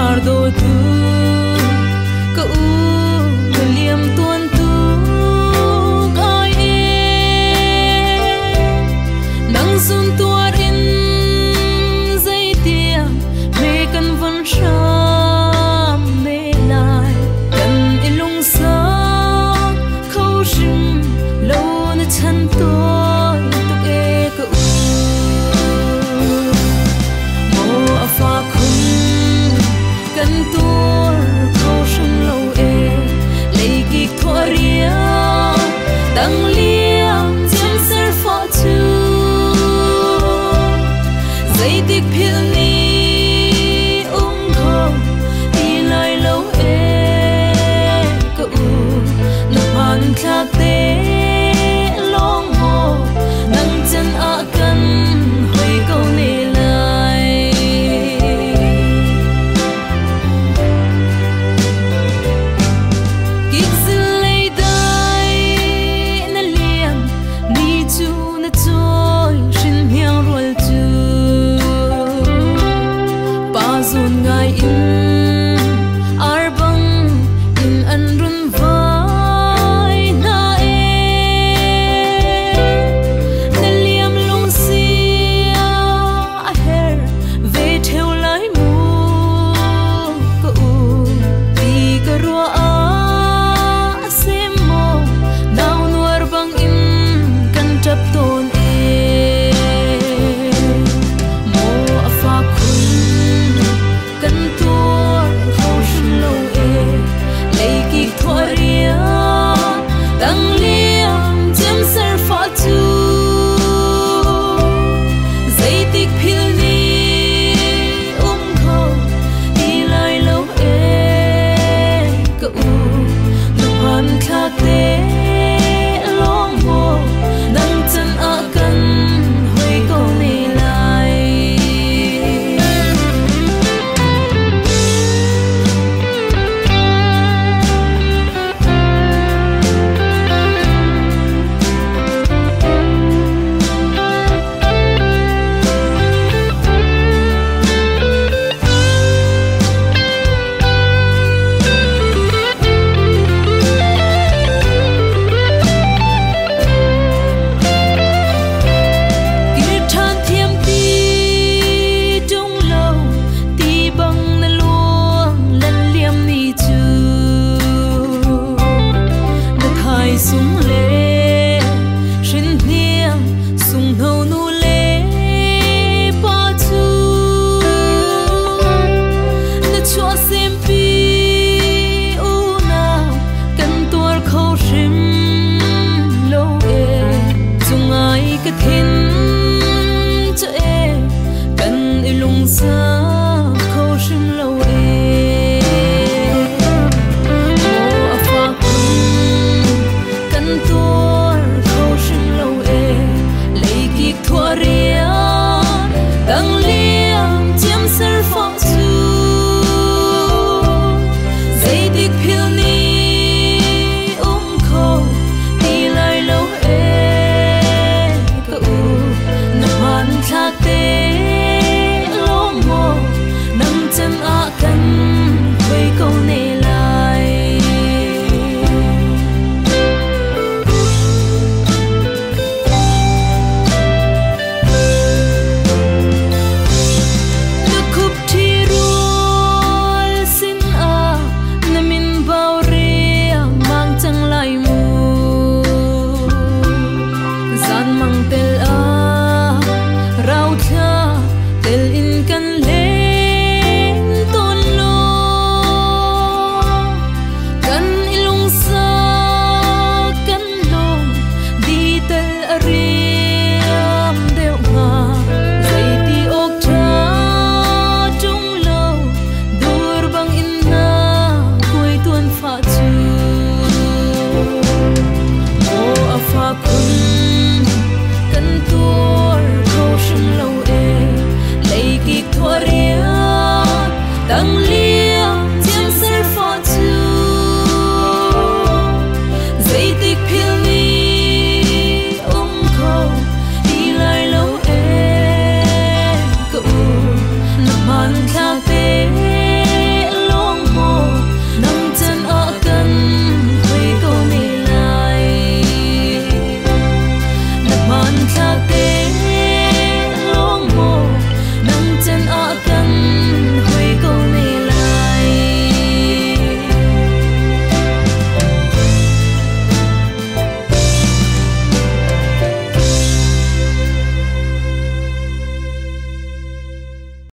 Par do tu ka u ka liam tuan tu kai e nang sun tuar in zai tia me kan van sham me lai kan ilung sa khâu shim lo na chan tôi tuk e ka u mo a fa khun kan tur khâu shim lo e lấy kik thua ria tang liam chiam ser pho chu zai tik phil ni kho ti lai lo e ka u na man thlak te long mo nang chân a kan hoi ko ne lai kik zil lei dai na liam ni chu na trôi shin hiang rual chu pa zun ngai in ar bang in an run vai na e na liam lung sia a her ve theo lai mu ka u ti ka rua a sem mo nau nuar bang in kan tap ton e mo a fa khun kan tur khâu shin lo e lấy kik thua ria tang liam chiam ser pha chu zai tik phil ni kho ti lai lo e ka u na man thlak te long mo nang chan a kan hoi ko ne lai. Kir than thiam ti tung lo ti bang na luang lan liam ni chu na thai sung le shin hniang sung ho nu le pa chu na chua sem pi u na kan tuar khâu shim lo e chung ai ka thin cho e kan ilung sa khâu shim lo e mo a fa khun kan tuar khâu shim lo e lấy kik thua ria tang liam chiam ser pho chu zai tik phil